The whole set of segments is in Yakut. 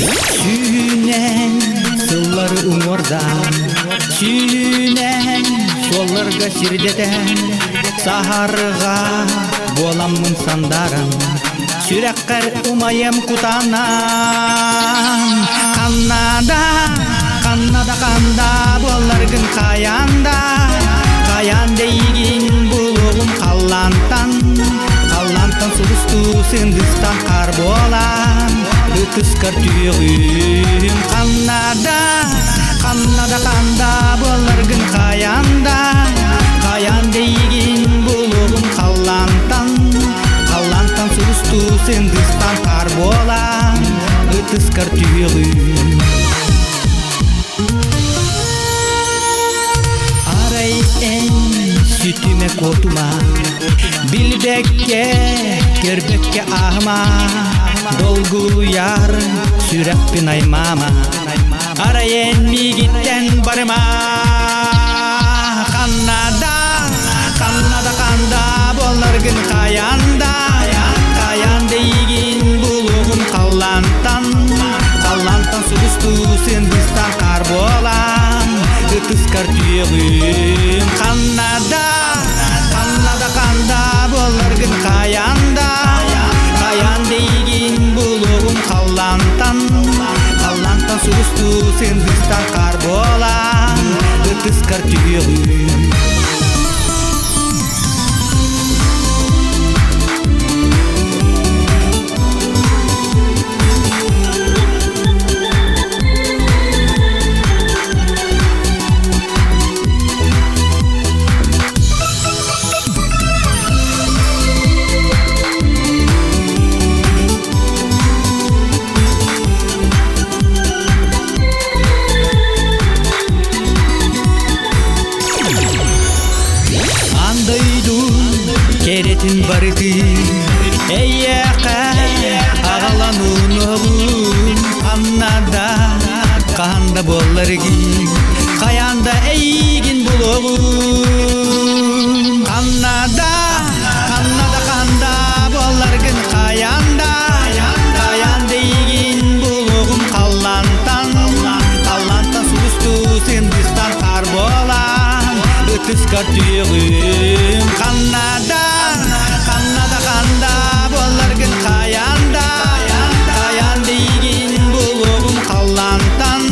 Сүүнэн сыллары уҥуордаан, сүүнэн суолларга сирдэтэн, саһарҕа буоламмын сандааран, сүрэххэр умайам кутанан. Ханна да, ханна да ханда буолларгын хайаан да, хайаан да эйигин булуоҕум халлаантан, халлаантан сулустуу сындыстан хаар буолан, ытыскар түһүөҕүм. Ханна да, ханна да ханда буолларгын хайаан да, хайаан да эйигин булуоҕум халлаантан, халлаантан сулустуу сындыстан хаар буолан, ытыскар түһүөҕүм. Арай эн сүтүмэ куотума, билбэккэ, көрбөккө ааһыма, долгуйар сүрэхпин аймаама, арай эн миигиттэн барыма. Ханна да, ханна да ханда буолларгын хайаан да, хайаан да эйигин булуоҕум халлаантан, халлаантан сулустуу сындыстан хаар буолан, ытыскар түһүөҕүм. Ханна да, ханна да ханда буолларгын хайаан да, хайаан да эйигин булуоҕум халлаантан, халлаантан сулустуу сындыстан хаар буолан, ытыскар түһүөҕүм. Аан дойду кэрэтин барытын эйиэхэ аҕалан уунуһабын ханна да хаһан да буолларгын хайаан да эйигин булуоҕум ханна да ханна да ханда буолларгын хайаан да хайаан да эйигин булуоҕум халлаантан халлаантан сулустуу сындыстан хаар буолан ытыскар түһүөҕүм ханна да ханна да ханда буолларгын хайаан да хайаан да эйигин булуоҕум халлаантан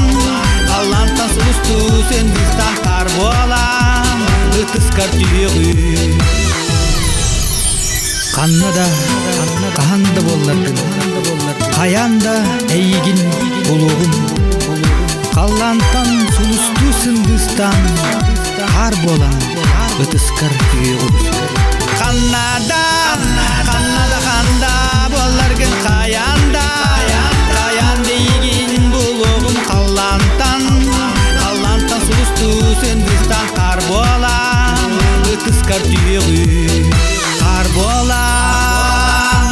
халлаантан сулустуу сындыстан хаар буолан ытыскар түһүөҕүм. Ханна да, хаһан да буолларгын, хайаан да эйигин булуоҕум. Халлаантан сулустуу сындыыстаан, хаар буолан ытыскар түһүөҕүм. Ханна да, ханна да ханда буолларгын хайаан да, хайаан да эйигин булуоҕум халлаантан, халлаантан сулустуу сындыыстаан хаар буолан, ытыскар түһүөҕүм. Хаар буолан,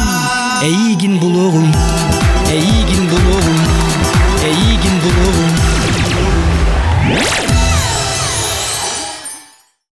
эйигин булуоҕум.